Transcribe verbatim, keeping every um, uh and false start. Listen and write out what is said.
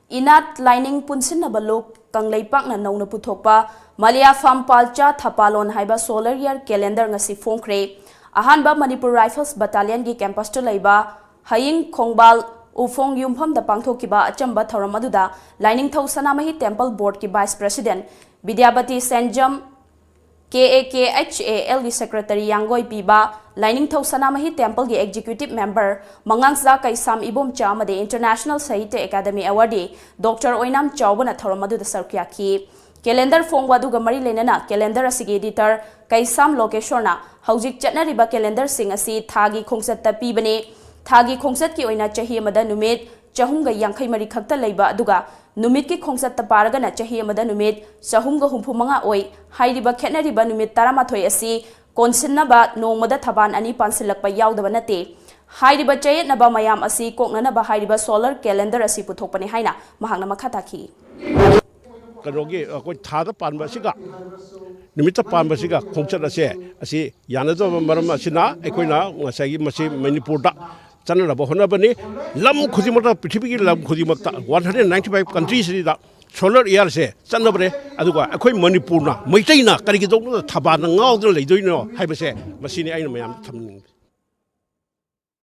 ꯏꯅꯥꯠ ꯂꯥꯏꯅꯤꯡ ꯄꯨꯟꯁꯤꯟꯅꯕ ꯂꯨꯞ ꯀꯪꯂꯩꯄꯥꯛꯅ ꯅꯧꯅ ꯄꯨꯊꯣꯛꯄ ꯃꯂꯤꯌꯥꯐꯥꯝ ꯄꯥꯜꯆꯥ ꯊꯥꯄꯥꯂꯣꯟ ꯍꯥꯏꯕ solar year calendar ꯉꯁꯤ ꯐꯣꯡꯈ꯭ꯔꯦ꯫ ꯑꯍꯥꯟꯕ Manipur Rifles Battalionꯒꯤ campusꯇ ꯂꯩꯕ ꯍꯌꯤꯡ ꯈꯣꯡꯕꯥꯜ ꯎꯐꯣꯡ ꯌꯨꯝꯐꯝꯗ ꯄꯥꯡꯊꯣꯛꯈꯤꯕ ꯑꯆꯝꯕ ꯊꯧꯔꯝ ꯑꯗꯨꯗ ꯂꯥꯏꯅꯤꯡꯊꯧ ꯁꯅꯥꯃꯍꯤ Temple Boardꯀꯤ Vice President ꯕꯤꯗ꯭ꯌꯥꯄꯇꯤ ꯁꯦꯟꯖꯝ, KAKHALꯒꯤ Secretary ꯌꯥꯡꯒꯣꯏ ꯄꯤꯕ, ꯂꯥꯏꯅꯤꯡꯊꯧ ꯁꯅꯥꯃꯍꯤ Templeꯒꯤ Executive Member ꯃꯉꯥꯡꯖꯥ ꯀꯩꯁꯥꯝ ꯏꯕꯣꯝꯆꯥ ꯑꯃꯗꯤ International Sahitya Academy Awardee Doctor ꯑꯣꯏꯅꯥꯝ ꯆꯥꯎꯕꯅ ꯊꯧꯔꯝ ꯑꯗꯨꯗ ꯁꯔꯨꯛ ꯌꯥꯈꯤ꯫ Calendar ꯐꯣꯡꯕ ꯑꯗꯨꯒ ꯃꯔꯤ ꯂꯩꯅꯅ calendar ꯑꯁꯤꯒꯤ editor ꯀꯩꯁꯥꯝ ꯂꯣꯀꯦꯁꯣꯔꯅ ꯍꯧꯖꯤꯛ ꯆꯠꯅꯔꯤꯕ calendarꯁꯤꯡ ꯑꯁꯤ ꯊꯥꯒꯤ ꯈꯣꯡꯆꯠꯇ ꯄꯤꯕꯅꯤ꯫ ꯊꯥꯒꯤ ꯈꯣꯡꯆꯠꯀꯤ ꯑꯣꯏꯅ ꯆꯍꯤ ꯑꯃꯗ ꯅꯨꯃꯤꯠ ꯆꯍꯨꯝꯒ ꯌꯥꯡꯈꯩ ꯃꯔꯤ ꯈꯛꯇ ꯂꯩꯕ, ꯑꯗꯨꯒ ꯅꯨꯃꯤꯠꯀꯤ ꯈꯣꯡꯆꯠꯇ ꯄꯥꯔꯒꯅ ꯆꯍꯤ ꯑꯃꯗ ꯅꯨꯃꯤꯠ ꯆꯍꯨꯝꯒ ꯍꯨꯝꯐꯨ ꯃꯉꯥ ꯑꯣꯏ꯫ ꯍꯥꯏꯔꯤꯕ ꯈꯦꯠꯅꯔꯤꯕ ꯅꯨꯃꯤꯠ ꯇꯔꯥꯃꯥꯊꯣꯏ ꯑꯁꯤ ꯀꯣꯟꯁꯤꯟꯅꯕ ꯅꯣꯡꯃꯗ ꯊꯕꯥꯟ ꯑꯅꯤ ꯄꯥꯟꯁꯤꯜꯂꯛꯄ ꯌꯥꯎꯗꯕ ꯅꯠꯇꯦ꯫ ꯍꯥꯏꯔꯤꯕ ꯆꯌꯦꯠꯅꯕ ꯃꯌꯥꯝ ꯑꯁꯤ ꯀꯣꯛꯅꯅꯕ ꯍꯥꯏꯔꯤꯕ solar calendar ꯑꯁꯤ ꯄꯨꯊꯣꯛꯄꯅꯤ ꯍꯥꯏꯅ ꯃꯍꯥꯛꯅ ꯃꯈꯥ ꯇꯥꯈꯤ꯫ ꯀꯩꯅꯣꯒꯤ ꯑꯩꯈꯣꯏ ꯊꯥꯗ ꯄꯥꯟꯕ ꯑꯁꯤꯒ ꯅꯨꯃꯤꯠꯇ ꯄꯥꯟꯕꯁꯤꯒ ꯈꯣꯡꯆꯠ ꯑꯁꯦ ꯑꯁꯤ ꯌꯥꯅꯗꯕ ꯃꯔꯝ ꯑꯁꯤꯅ ꯑꯩꯈꯣꯏꯅ ꯉꯁꯥꯏꯒꯤ ꯃꯁꯤ ꯃꯅꯤꯄꯨꯔꯗ ꯆꯠꯅꯅꯕ ꯍꯣꯠꯅꯕꯅꯤ꯫ ꯂꯝ ꯈꯨꯗꯤꯡꯃꯛꯇ, ꯄ꯭ꯔꯤꯊꯤꯕꯤꯒꯤ ꯂꯝ ꯈꯨꯗꯤꯡꯃꯛꯇ, one hundred ninety five countryꯁꯤꯗ solar yearꯁꯦ ꯆꯠꯅꯕꯅꯦ꯫ ꯑꯗꯨꯒ ꯑꯩꯈꯣꯏ ꯃꯅꯤꯄꯨꯔꯅ, ꯃꯩꯇꯩꯅ ꯀꯔꯤꯒꯤꯗꯃꯛꯇ ꯊꯕꯥꯜꯗ ꯉꯥꯎꯗꯨꯅ ꯂꯩꯗꯣꯏꯅꯣ ꯍꯥꯏꯕꯁꯦ ꯃꯁꯤꯅꯤ ꯑꯩꯅ ꯃꯌꯥꯝꯗ ꯊꯝꯅꯤꯡꯕ꯫